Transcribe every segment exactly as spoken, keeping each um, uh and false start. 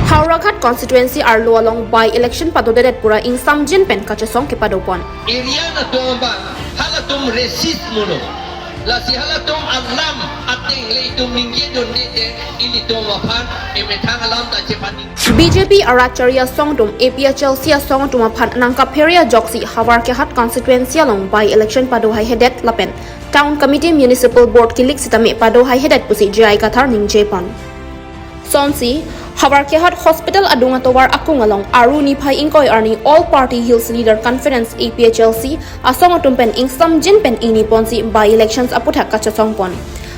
Howraghat constituency arlo along by-election padodedet pura ingsamjin pen kachesong kepadopon. Area atum abang halatum racist mulo. Lasi halatum alam ateng le itum ningjedunde te ilitum aphan emethang alam ta chepani. B J P arat chari asong atum A P H L C asong atum aphan nangkaphere ajoksi Howraghat constituency along by-election padohaihedet lapen Town Committee Municipal Board kilik sitame padohaihedet pusi J I Kathar ningjepon. Sonsi, Howraghat Hospital adung atovar akung along Aru niphai ingkoi arni All Party Hills Leader Conference A P H L C asong atum pen ingsamjin pen ingniponsi by-elections aputhak kachesongpon.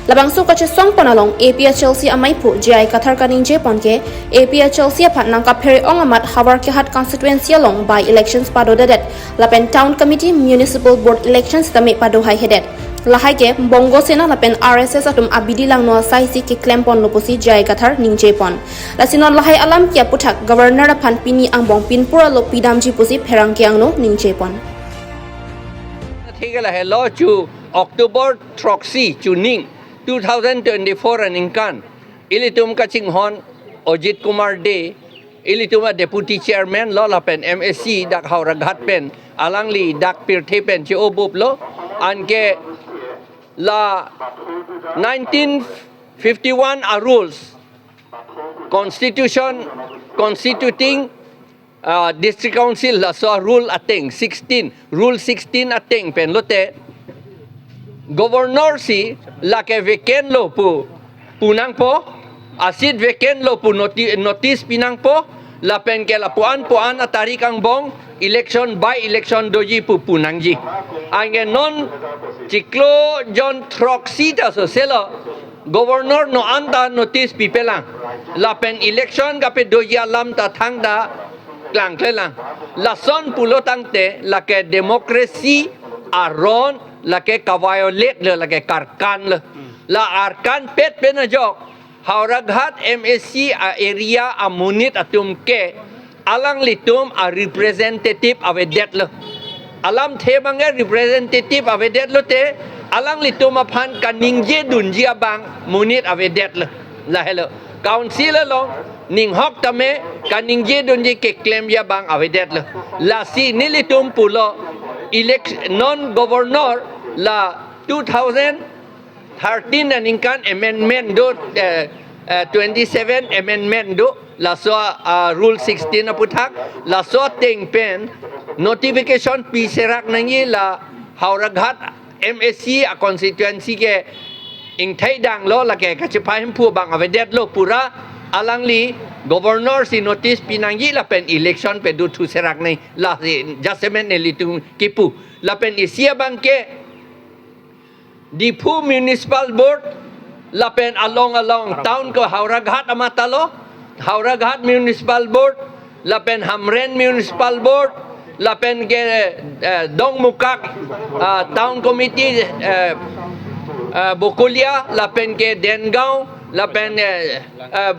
Labangso kachesongpon along A P H L C amaiphu J I Kathar kaningjepon ke, A P H L C aphan nangkaphere ong amat Howraghat constituency along by-elections padodedet lapen Town Committee Municipal Board elections tame padohaihedet. Lahai ke Bongo Sena lapen R S S atum abidi langno asaisi keklemponlo pusi J I Kathar ningjepon. Lasi non lahai alam ke aputhak Governor aphan pini angbong pinpur alo pidamji pusi pherangke angno ningjepon. Thik lahelo chu October throksi chuning two thousand twenty-four aningkan ilitum kachinghon Ajit Kumar Dey, ilitum a Deputy Chairman lo lapen M A C dak Howraghat pen alangli dak pirthe pen che-obuplo, anke la nineteen fifty-one a rules, constitution, constituting uh, District Council laso rule ateng sixteen, rule sixteen ateng pen lote Governor si lake vacant lo pu punangpo, a seat vacant lo pu noti- notice pinangpo, lapen ke lapuan puan atarik angbong election, by election doji pu punangji. Anke non chiklo jon throksi ta soselo Governor non anta notice pipelang, lapen election kapedoji alam ta thangta klangklelang. Lason pulo tangte lake democracy aron lake ka-violate lo, lake karkan lo. La arkan pet pen ajok Howraghat M A C a area amonit atum ke alanglitum a representative avedetlo. Alamthe abang ke representative avedetlo te, alanglitum aphan kaningjedunji abang monit avedetlo. Lahelo. Council along ninghok tame kaningjedunji keklemji abang avedetlo. Lasi nelitum pulo elect non governor la two thousand thirteen aningkan amendment do, eh, eh, twenty-seven amendment do, laso, ah, rule sixteen aputhak, laso ateng pen notification piserak nangji, la Howraghat M A C a constituency ke ingthai danglo, lake kachepahemphu abang avedetlo, pura alangli governor si notice pinangji lapen election pedothu serak nangji, lasi jasemet nelitum kipu. Lapen isi abang ke Diphu Municipal Board lapen along along town ko Howraghat amatalo, Howraghat Municipal Board lapen Hamren Municipal Board lapen ke, eh, Dongmukak, ah, Town Committee, eh, eh, Bokolia lapen ke Dengaon lapen, eh, eh,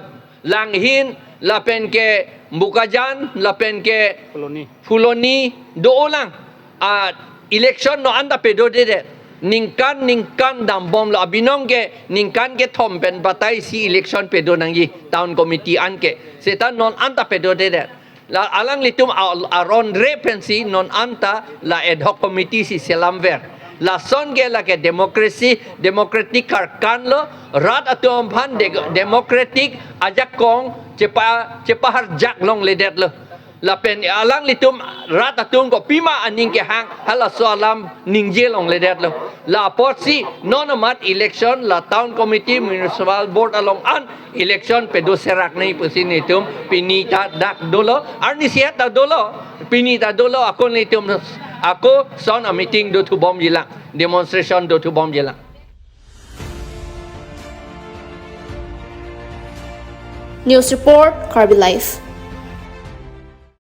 Langhin lapen ke Bokajan lapen ke Phuloni. Phuloni do-olang. Ah, election non anta pedodedet. Ningkan ningkan dambomlo, abinong ke ningkan kethom pen batai si election pedonangji town committee anke. Seta non anta pedodedet. La alanglitum a- aron re pensi non anta la ad hoc committee si selamver. Lason ke lake democracy, democratic karkan lo, rat atum aphan de- democratic ajakong chepa- chepaharjak longledetlo. Lapen alanglitum rat atum kopima aning kehang halaso alam ningje longledetlo. La apotsi non amat election la town committee municipal board along an election pedo serak nangji pusi nelitum pini ta dak dolo, arnisi ta dolo, pini ta dolo, ako nelitum ako son a meeting dothubomjilang, demonstration dothubomjilang. News report, Karbi Live.